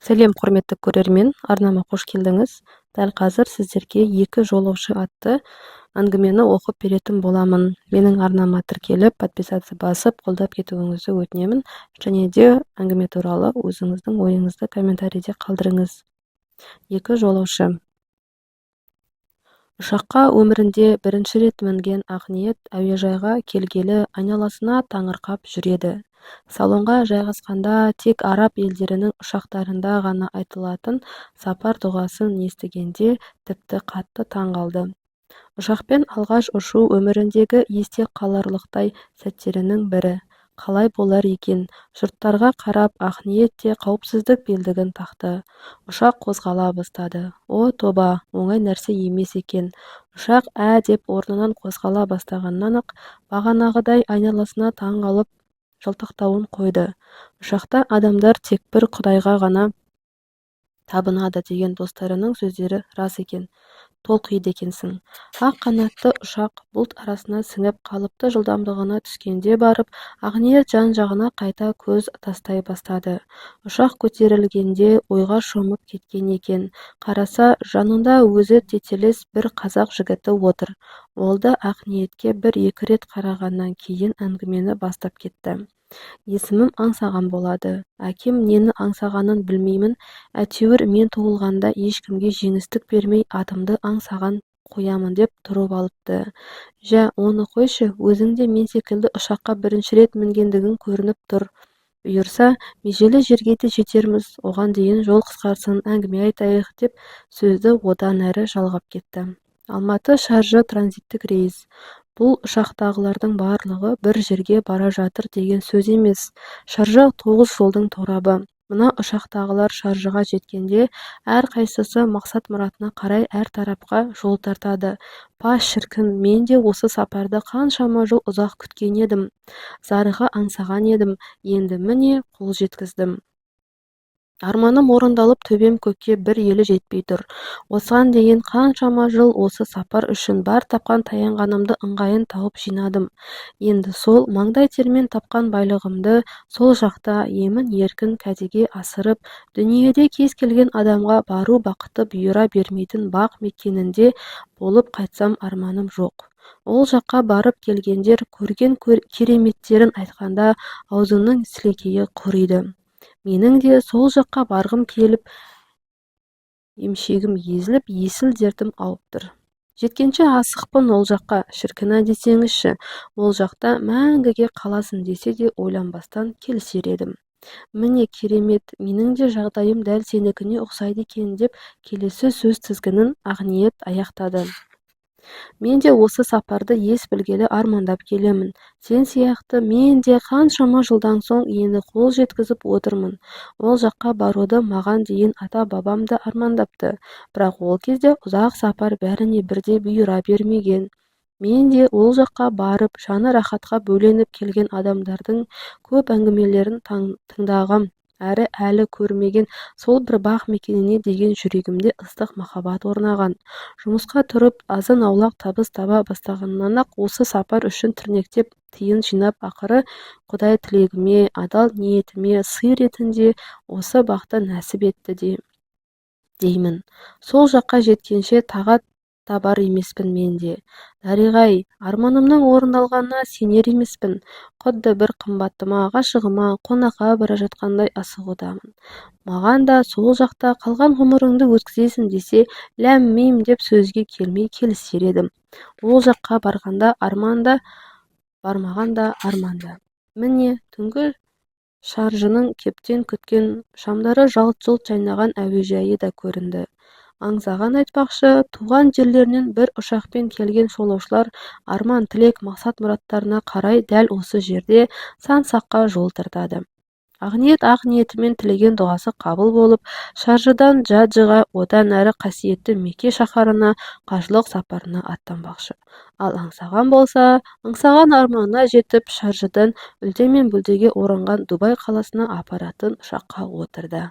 Сәлем, құрметті көрермен! Арнама қош келдіңіз! Дәл қазір сіздерге «Екі жолаушы» атты әңгімені оқып беретін боламын. Менің арнама тіркеліп, подписаться басып, қолдап кетуіңізді өтінемін және де әңгіме туралы өзіңіздің ойыңызды комментарийде қалдырыңыз. «Екі жолаушы». Ұшаққа өмірінде бірінші рет мінген Ақниет әуежайға келгелі айналасына таңырқап жүреді. Салонға жайғасқанда тек араб елдерінің ұшақтарында ғана айтылатын сапар дұғасын естігенде тіпті қатты таң қалды. Ұшақпен алғаш ұшу өміріндегі есте қаларлықтай сәттерінің бірі. Қалай болар екен? Жұрттарға қарап, Ақниет те қауіпсіздік белдігін тақты. Ұшақ қозғала бастады. О, тоба, оңай нәрсе емес екен. Ұшақ ә деп орнынан қозғала бастағаннан-ақ бағанағыдай айналасына таң қалып жалтақтауын қойды. Ұшақта адамдар тек бір Құдайға ғана табынады деген достарының сөздері рас екен. Толқиды екенсің. Ақ қанатты ұшақ бұлт арасына сіңіп, қалыпты жылдамдығына түскенде барып, Ақниет жан-жағына қайта көз тастай бастады. Ұшақ көтерілгенде ойға шомып кеткен екен. Қараса, жанында өзі тетелес бір қазақ жігіті отыр. Ол да Ақниетке бір-екі рет қарағаннан кейін әңгімені бастап кетті. Есімім Аңсаған болады. Әкем нені аңсағанын білмеймін, әйтеуір мен туылғанда ешкімге жеңістік бермей атымды Аңсаған қоямын деп тұрып алыпты. Жә, оны қойшы, өзің де мен секілді ұшаққа бірінші рет мінгендігің көрініп тұр. Бұйырса, межелі жерге де жетерміз, оған дейін жол қысқарсын, әңгіме айтайық, деп сөзді одан әрі жалғап кетті. Алматы-Шаржы транзиттік рейс. Бұл ұшақтағылардың барлығы бір жерге бара жатыр деген сөз емес. Шаржы тоғыз жолдың торабы. Мына ұшақтағылар Шаржыға жеткенде әрқайсысы мақсат-мұратына қарай әр тарапқа жол тартады. Па, шіркін, мен де осы сапарды қаншама жыл ұзақ күткен едім. Зарыға аңсаған едім. Енді міне, қол жеткіздім. Арманым орындалып, төбем көкке бір елі жетпей тұр. Осыған дейін қаншама жыл осы сапар үшін бар тапқан таянғанымды ыңғайын тауып жинадым. Енді сол маңдай термен тапқан байлығымды сол жақта емін-еркін кәдеге асырып, дүниеде кез келген адамға бару бақыты бұйыра бермейтін бақ мекенінде болып қайтсам арманым жоқ. Ол жаққа барып келгендер көрген кереметтерін айтқанда аузыңның сілекейі құриды. Менің де сол жаққа барғым келіп, емшегім езіліп, есіл дертім ауып тұр. Жеткенше асықпын ол жаққа, шіркін-ай десеңізші, ол жақта мәңгіге қаласың десе де ойланбастан келісер едім. Міне керемет, менің де жағдайым дәл сенікіне ұқсайды екен, деп келесі сөз тізгінін Ақниет аяқтады. Мен де осы сапарды ес білгелі армандап келемін. Сен сияқты мен де қаншама жылдан соң енді қол жеткізіп отырмын. Ол жаққа баруды маған дейін ата-бабам да армандапты. Бірақ ол кезде ұзақ сапар бәріне бірдей бұйыра бермеген. Мен де ол жаққа барып, жаны рахатқа бөленіп келген адамдардың көп әңгімелерін тыңдағам әрі әлі көрмеген сол бір бақ мекеніне деген жүрегімде ыстық махаббат орнаған. Жұмысқа тұрып, азын-аулақ табыс таба бастағаннан-ақ осы сапар үшін тірнектеп тиын жинап, ақыры Құдай тілегіме, адал ниетіме сый ретінде осы бақты нәсіп етті де деймін. Сол жаққа жеткенше тағат табар емеспін мен де. Дариға-ай, арманымның орындалғанына сенер емеспін. Құдды бір қымбаттыма, ғашығыма қонаққа бара жатқандай асығудамын. Маған да сол жақта қалған ғұмырыңды өткізесің десе, ләм-мим деп сөзге келмей келісер едім. Ол жаққа барғанда арман да, бармаған да арман да. Міне, түнгі Шаржының көптен күткен шамдары жалт-жұлт жайнаған әуежайы да көрінді. Аңсаған айтпақшы, туған жерлерінен бір ұшақпен келген жолаушылар арман-тілек, мақсат-мұраттарына қарай дәл осы жерде сан-саққа жол тартады. Ақниет ақ ниетімен тілеген дұғасы қабыл болып, Шаржыдан Джаджиға, одан әрі қасиетті Мекке шаһарына қажылық сапарына аттанбақшы. Ал Аңсаған болса, аңсаған арманына жетіп, Шаржыдан үлде мен бүлдеге оранған Дубай қаласына апаратын ұшаққа отырды.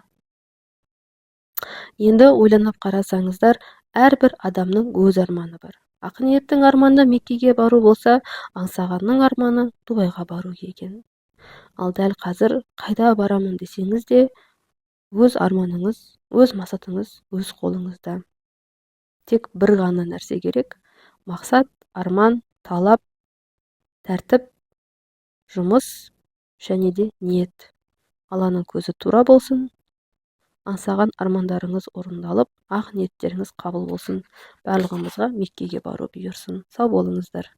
Енді ойланып қарасаңыздар, әрбір адамның өз арманы бар. Ақниеттің арманы Меккеге бару болса, Аңсағанның арманы Дубайға бару екен. Ал дәл қазір қайда барамын десеңіз де Өз арманыңыз, өз мақсатыңыз өз қолыңызда. Тек бір ғана нәрсе керек: мақсат, арман, талап, тәртіп, жұмыс және де ниет. Алланың көзі тура болсын, аңсаған армандарыңыз орындалып, ақ ниеттеріңіз қабыл болсын. Барлығымызға Меккеге бару бұйырсын. Сау болыңыздар.